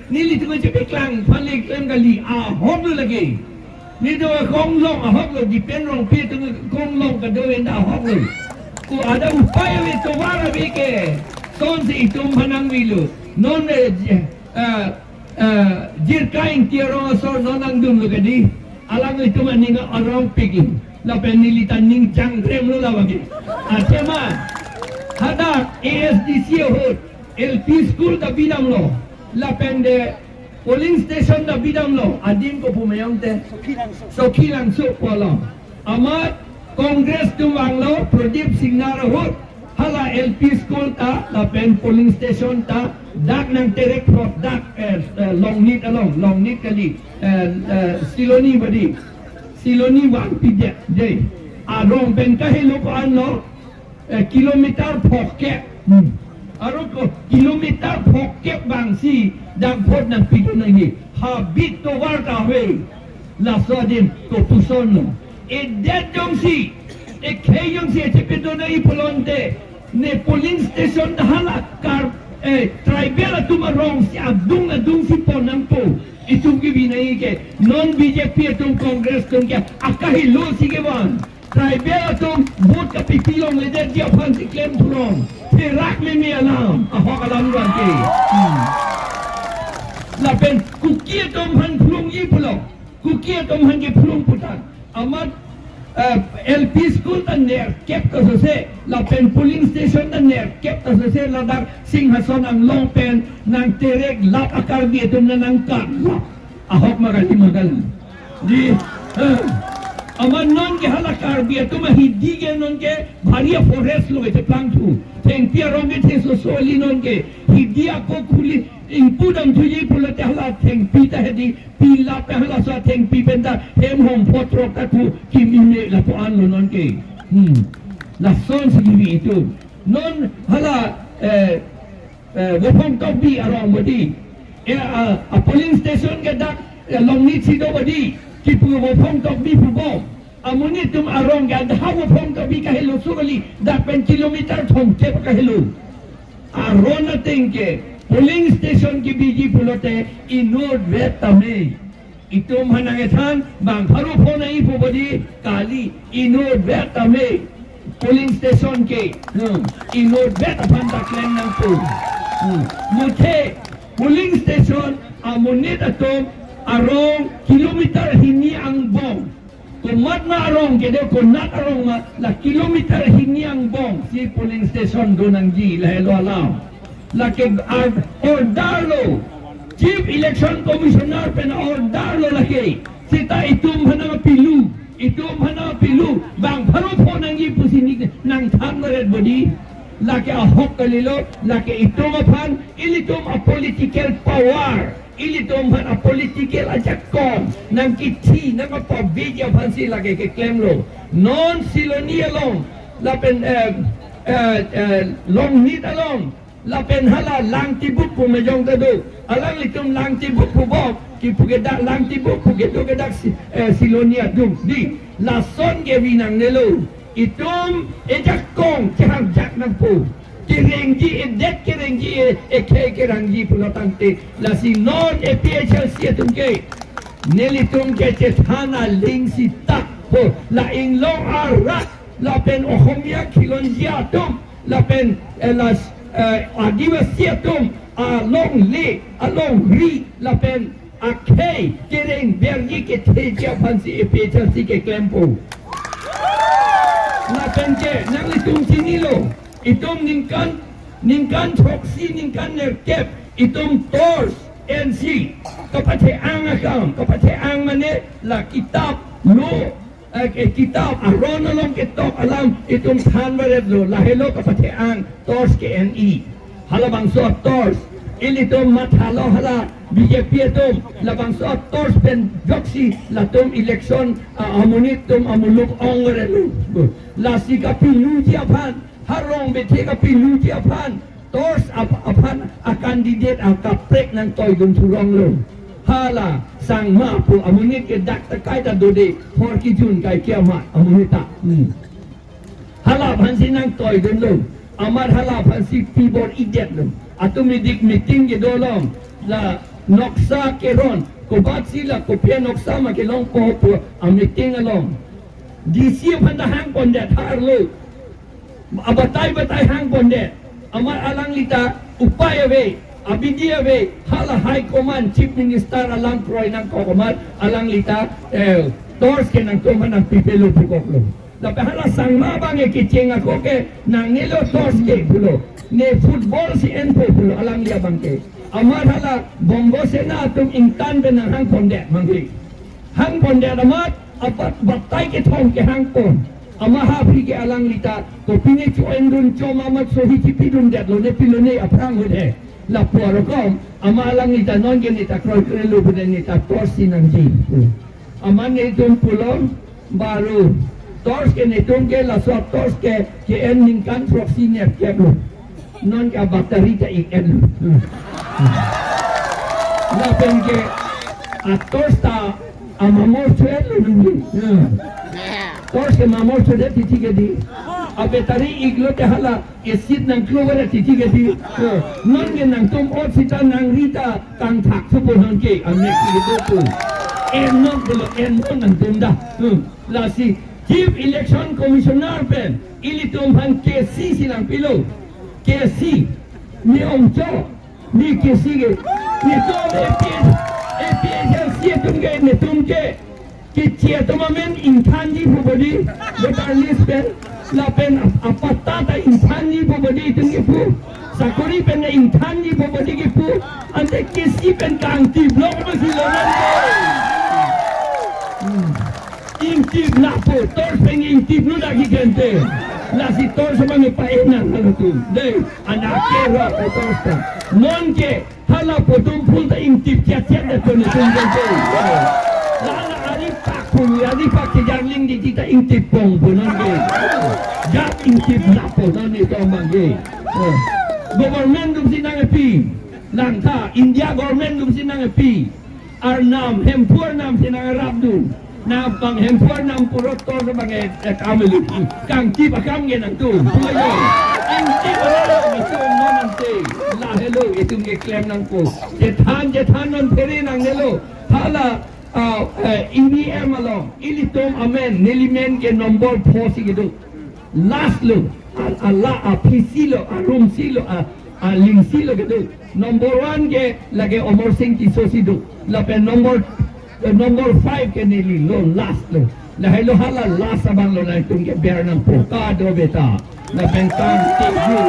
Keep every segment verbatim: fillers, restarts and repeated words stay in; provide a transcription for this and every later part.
Nelitum kachepeklang aphan le klem kali, ahok lo lake. Nelitum akonglong ahok lo, Dipen Rongpi atum akonglong kado-an ta ahok lo. Ko ada upai ave, tovar ave ke. Lasonsi itum aphan nangvelo. Non, eh, j-, eh, eh, Jirka Ingti arong asor non nangdunlo kadi. Alanglitum aning arongpik. Lapen neli ta ning jangrem lo la abangke. Athema hadak A S D C ahut L P school ta bidamlo. Lapen de polling station ta bidamlo. Adim kopi ma yong te? Sokhilangso pu lo. Amat Congress atum vanglo, Pradip Singnar ahut hala L P school ta lapen polling station ta dak nangterek phrot, dak, eh, eh, Longnit along, Longnit kali, eh, eh, Siloni badi, Siloni vangpidet de. Arong pen kahelo ko-an lo, eh, kilometer phongkep. Hmm. Arong ko kilometer phongkep abangsi dak vote nangpidun nangji. Habit tovar ta ave. Laso adim kopuson lo. Edet jongsi, ekhei jongsi chepidun nangji pulote, ne polling station ta hala kar, eh, tribal atum arongsi adung adungsi pon nangpo. Itum kebi nangji ke, non B J P atum, Congress atum ke akahelo si kevan. Tribal atum vote kapipi longledetji aphansi klem thurong. Therak meme alam, ahok alam abangke. Hmm. Lapen Kuki atum aphan phlungji pulo. Kuki atum aphan kephlung pu ta. Amat, eh, L P school ta nerkep ta sose, lapen polling station ta nerkep ta sose, ladak Singhason anglong pen nangterek lap a-Karbi atum nang nangkan lap. Ahok ma kali ma kali. Di, eh, amat nonke hala Karbi atum ahidi ke nonke bhari a-forest lo ete plangthu. Thengpi arong ke thesoso kali nonke. Hidi ako khuli ingpu damthuji pulote hala thengpi ta hedi, pi lapen halaso athengpi pen ta hem hong photrok ta thu kimi me lapu-an lo nonke. Hmm. Lasonsi kimi itum. Non hala, eh, eh, Vophong Tokbi arong badi. Eh, ah, a-polling station ke dak, eh, Longnit si do badi. Kipu Vophong Tokbi pu bom. Amonit atum arong ke adha Vophong Tokbi kahelo so kali, dak pen kilometer thomkep kahelo. Aron ateng ke polling station kebiji pulote inutvet tame. Itum aphan nangkethan, bang pharo pho nangji pu badi kali, inutvet tame. Polling station ke, hmm, inutvet aphan ta klem nangpo. Hmm. Muthe polling station amonit atum arong kilometer hini angbong. Komat ma arong kedo, konat arong ma, la kilometer hini angbong si polling station do nangji, lahelo alam. Lake ar-, order lo, Chief Election Commissioner pen order lo lake. Seta itum aphan nangpilu, itum aphan nangpilu, bang pharo pho nangji pusi ne nangthan varet badi. Lake ahok kalilo, lake itum aphan, ilitum a-political power, ilitum aphan a-political ajakong nangkithi nangkapabiji aphansi lake keklemlo. Non Siloni along, lapen, eh, eh, eh, Longnit along, lapen hala Langtibuk pu mejong ta do. Alanglitum Langtibuk pu bok, kipu ke dak Langtibuk pu kedo ke dak Si-, eh, Siloni adung. Di, lason ke binong nelo. Itum ejakong cheharjak nangpo. Kerengji, edet kerengji, e-, ekhei kerangji pulo tangte. Lasi non A P H L C atum ke, nelitum ke chethan aling si tak po. La inglong arat, lapen Ohomia khilonjia atum, lapen, eh, las, eh, Adivasi atum, alongle, alongri, lapen akhei kereng berji ketheji aphansi A P H L C keklempo. Lapen ke nanglitum chinilo, itum ningkan, ningkan throksi, ningkan nerkep, itum torch ensi kapathe-ang akam, kapathe-ang mane la kitap lo, eh, ke kitap aron along ketok alam itum than varetlo, lahelo kapathe-ang torch ke-en-i. Halabangso torch, ilitum mathalo hala B J P atum, labangso torch pen joksi latum election, ah, amonit atum amuluk ong varetlo. Lasi kapiluji aphan, harong bethe kapiluji aphan, torch ap-, aphan a-candidate akaprek nangtoidun thuronglo. Hala Sangma pu amonit ke dak ta kaita dode, hor kijun kai kiamat amonit ta. Hmm. Hala aphansi nangtoidunlo. Amat hala aphansi pibor-idetlo. Atum idik meeting kedo along, la Noksa keron, kobat sila kopi anoksa ma kelongpo pu a meeting along D C aphan ta hangpondet, harlo. Abatai batai hangpondet. Amat alangli ta upai ave, abidi ave, hala High Command, Chief Minister alam kroi nangkok amat alangli ta, eh, torch ke nangtum aphan nangpipelo pukoklo. Lapen hala Sangma abang ke kecheng ako ke nangnelo torch ke pulo. Ne football si enpo pulo alangli abang ke. Amat hala Bongo Sena atum ingtan pen nanghangpondet mangli. Hangpondet amat abat batai kethom ke hangpon. Amat ha aphi ke alangli ta kopine cho-endun cho ma amat sohi chipidundetlo ne pilo ne aphrang hut he. Lapu arokom amat alangli ta non ke ne ta kroikre lo pu ne ta torch si nangji. Amat netum pulo baru torch ke netum ke laso torch ke ke-en ningkan throksi nerkep lo. Non ke battery ta ik-en lo. Lapen ke a torch ta amamor chuet lo nungli. Torch ke mamor chuet titi ke di. A battery iklo te hala acid nangklo vara titi ke di. Non ke nangtum ot sita nangri ta kangthak thupo non ke amek si kedo pu. En non pulo, en non nangtum da. Lasi Chief Election Commissioner pen ilitum aphan K C si nangpilo. K C, ne ongcho, ne K C ke. Netum A P H, A P H L C atum ke, netum ke keche atum amen ingthanji pu bodi, voter list pen, lapen ap-, apatta ta ingthanji pu bodi itum kipu, sakori pen ta ingthanji pu bodi kipu, ante K C pen kangtip lo ma si lo nang. Hmm. Ingtip lapu, torch pen ingtip lo dak ikente. Lasi torch abang pa-en nang halatum. Dei, anak ke ro torch ta. Non ke hala Podumphu ta ingtip chet chet de pen itum ke. Lala ari pak pun, ari pak ke jangling di kita ingtip pong pun non ke. Jak ingtip lapu non itum abang ke. Eh. Government atum si nangpi. Langtha, India government atum si nangpi. Arnam, Hemphu arnam si nangrapdun. Nang bang Hemphu arnam purot tor bang e, e, kam elu. Kangtip akam ke nangtum. Puyo. Kangtip akam nangtum non ante. Lahelo itum keklem nangpo. Chethan, chethan non phere nangnelo. Hala, ah, eh, E V M along. Ilitum amen, neli men ke number four si kedo. Last lo, a, a la, a phisi lo, a rumsi lo, a, a lingsi lo kedo. Number one ke lake Amarsing Tisso si do. Lapen number, eh, number five ke neli lo, last lo. Lahelo hala last abang lo, nangtum ke ber nangpo. Kado beta. Lapen kangtip ju.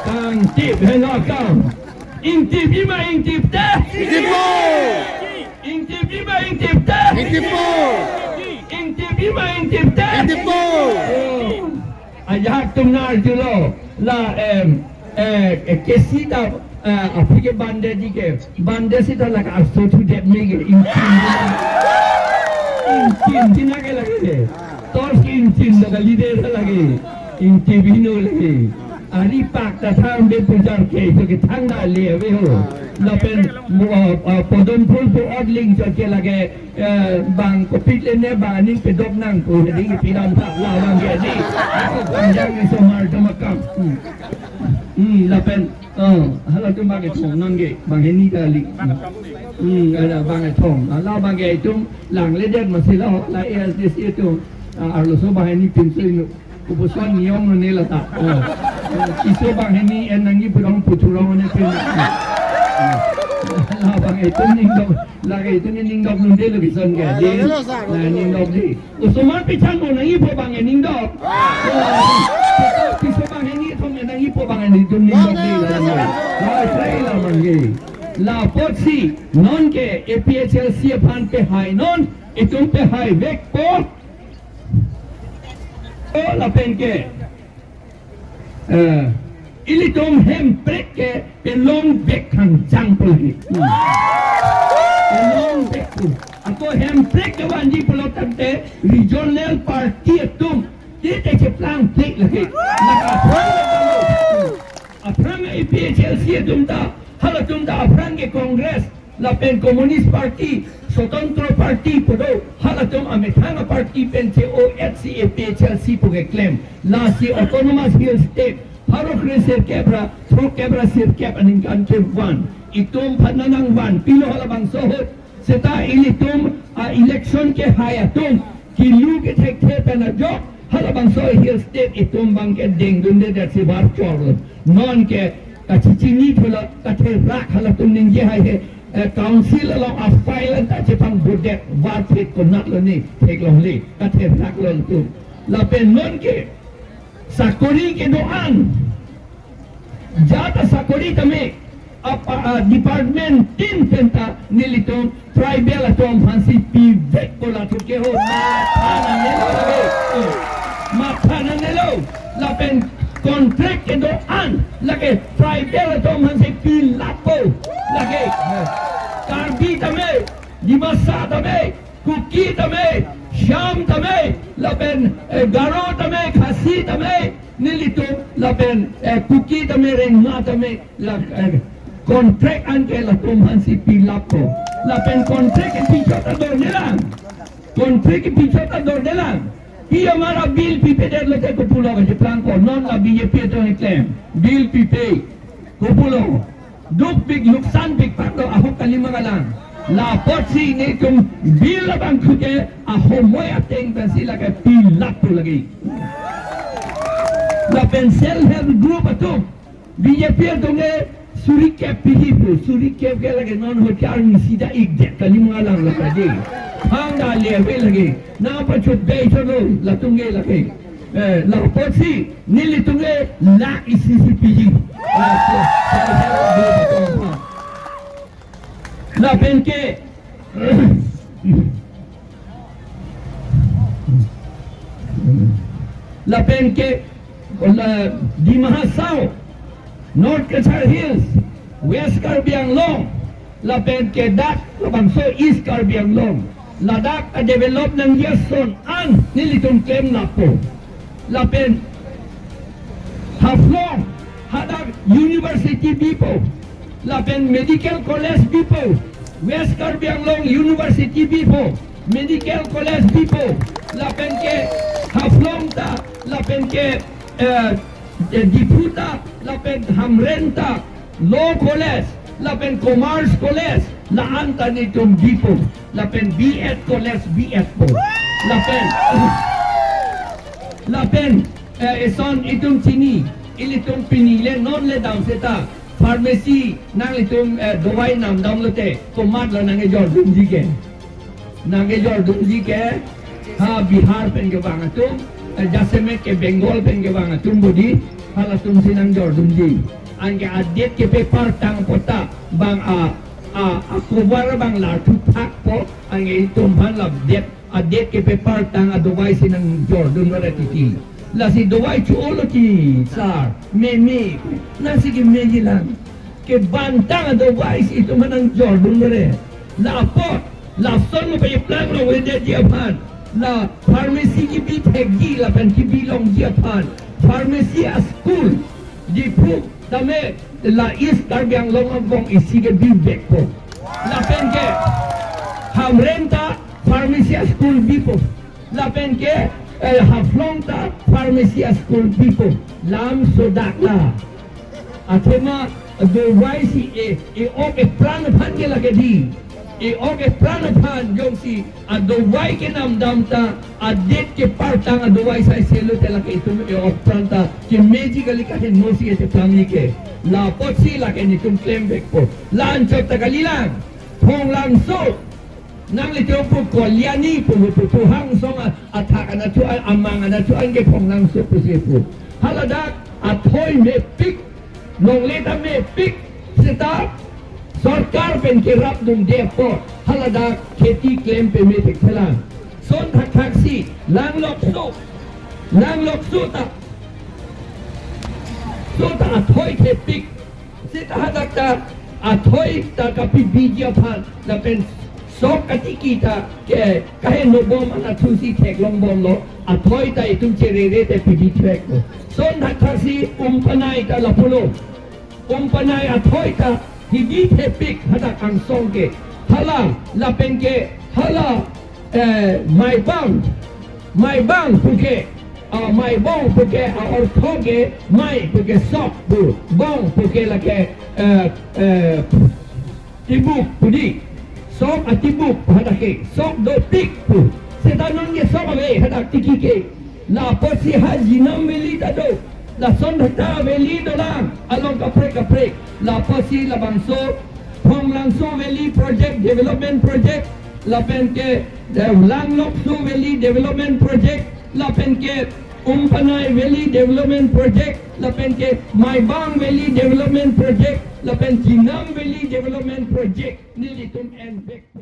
Kangtip helo akam. Ingtip ji ma ingtip te. Ingtippo. Ingtip ji ma ingtip te. Ingtippo. Ingtip ji ma ingtip te. Ingtippo. Oh. Ajahak atum nang arjulo. La, em, eh, eh, K C ta, eh, aphi ke bande di ke. Bande sita lake arso thu det me ke. Ingtip ji ma. Ingtip ji na ke lake. Torch ke ingtip lo kali de lake. Ingtip heno lake. Ari pak ta thang be pujar ke, so ke thang da le ave ho. Lapen mo, ah, ah, Podumphu pu odling so ke lake, eh, bang kopit le ne bang aning pedok nangpo, dei pilam ta la bang ke di. Ako panjang ni somar to makam. Hmm. Hmm, lapen, oh, halatum bang kethom non ke, banghini kali. Hmm, ada bang kethom. Ala bang ke itum langledet masih la, la A S D C itum, ah, arloso banghini pintu inu. Kopuson niom lo ne lata. Oh. Tisso banghini en nangji pudong puthurong ne pen. La bang itum ningdok, lake itum ningdok nunde lo kison ke. Di. La ningdok di. Osomar pichan mo nangjipo bang ningdok. Oh. Tisso banghini thom nangjipo bang itum ningdok di la. La sai la mangge. Lapotsi non ke A P H L C aphan pehai non, itum pehai vekpo. Oh, lapen ke, eh, ilitum Hemprek ke pelong vek khangjang pulhi. Hmm. Pelong vek pu. Ako Hemprek ke vanji pulo tangte regional party atum. Di te cheplang plek lagi. Laka aphrang ke, aphrang A P H L C atum ta, halatum ta aphrang ke Congress. Lapen Communist Party, Swatantra Party pu do, halatum amethang a-party pen che-o-et si A P H L C pu keklem. Lasi Autonomous Hill State, pharo kre sirkep ra, throkkep ra sirkep aningkan kevan. itum aphan nangvanpilo halabangso ahut. Seta ilitum a-election kehai atum kilu kethekthe pen ajok halabangso hill state itum abangke dengdunde det si var chorlo. Nonke kachechinithulo, katherak halatum ningje hai he, eh, council along a-file anta chepangbodet, varphit konatlo ne theklongle, katheraklo ilitum. Lapen nonke sakori kedo-an, jata sakori tame, apa, ah, department tin penta nelitum tribal atum aphansi pivekpo, latum ke ho matha nangnelo lake. Matha nangnelo. Lapen contract kedo-an lake tribal atum aphansi pilappo lake. Karbi tame, Dimasa tame, Kuki tame, Shyam tame, lapen, eh, Garo tame, Khasi tame, nelitum, lapen, eh, Kuki tame, Rengma tame, la, eh, contract anke latum aphansi pilappo. Lapen contract kepi chot ta dordelang. Contract kepi chot ta dordelang. Pi amar a-bill pipedetlote kopulo kacheplangpo, non la B J P atum keklem. Bill pipe, kopulo. Dukpik luksanpik paklo ahok kali ma kalang. La apotsi netum bill abang khute ahomoi ateng pensi lake pilappo lake. Lapen self help group atum, B J P atum ke suri kep pihipo, suri kep ke lake non hotel ni sida ik det kali ma kalang lake de. Hang da le ave lake. Na pacho be chono latum ke lake. Eh, la apotsi nelitum ke lakh isi isi piji. Lapen ke, lapen ke, la, Dima Hasao, North Cachar Hills, West Karbi Anglong, lapen ke dak labangso East Karbi Anglong, ladak a-develop nangji ason an nelitum klemlappo. Lapen Haflong hadak university bipo, lapen medical college bipo, West Karbi Anglong University bipo, medical college bipo, lapen ke Haflong ta, lapen ke, eh, eh, Diphu ta, lapen Hamren ta, Law College, lapen Commerce College, la-an ta netum bipo, lapen B Ed College, B Ed po. Lapen, lapen, eh, eson itum chini, ilitum pini le non le dam seta, pharmacy nanglitum, eh, dawai namdamlote, komatlo nangkejordunji ke. Nangkejordunji ke, ha Bihar pen kevang atum, eh, jasemet ke Bengal pen kevang atum bodi, halatumsi nangjordunji. Anke a-date kepapartang apot ta, bang a, a, a-cover bang larthu thakpo, anke itum aphan la date, a-date kepapartang adovaisi nangjordunlo ra titi. Lasi dovai cho-olo ti, sir, meme, nangsi kemeji lang. Kevangtang adovaisi itum aphan nangjordunlo re. La apot, lason mo peplang longledetji aphan, la pharmacy kebi thekji lapen kebi longji aphan, pharmacy a-school, Diphu tame la East Karbi Anglong angbong isi kebivekpo. Lapen ke Hamren ta pharmacy a-school bipo. Lapen ke, eh, Haflong ta pharmacy a-school bipo. Lam sodak la. Athema dovaisi e, e-ok epran aphan ke lake di. E-ok epran aphan jongsi adovai kenamdam ta, a-date kepartang adovai saiselo te lake itum e-ok pran ta kemeji kali, kahenosi ete pranji ke. La apotsi lake netum klemvekpo. La anchot ta kali lang. Phonglangso. Nanglitum pu Kalyani pu, pu, pu, Phuhangsong a, athak anatthu, a, amang anatthu anke Phonglangso pusi pu. Haladak athoi mepik, longle ta mepik, seta sorkar pen kerapdunde apot haladak kheti klem pame thekthelang. Son thakthaksi, langlokso, langlokso ta, so ta athoi thepik. Seta hadak ta athoi ta kapibiji aphan, lapen sok katiki ta ke kahenobom anatthusi theklongbomlo, athoi ta itum cherere te pibitheklo. Son thakthaksi Umpanai ta lapulo. Umpanai athoi ta hidi thepik hadak angsong ke. Hala, lapen ke, hala, eh, Maibang, Maibang puke, ah, Maibong puke, ah, ortho ke, Mai puke sok pu, Bong puke lake, eh, eh, Tibuk pu di. Sok atibuk hadak ke. Sok dopik pu. Seta non ke sok ave hadak tiki ke. Lapusi ha Jinam Valley ta do. Lason thakta valley dolang along kaprek kaprek. Lapusi labangso Phonglangso Valley Project Development Project, lapen ke, eh, Langlokso Valley Development Project, lapen ke Umpanai Valley Development Project, lapen ke Maibang Valley Development Project, lapen Jinam Valley Development Project. Nelitum envek.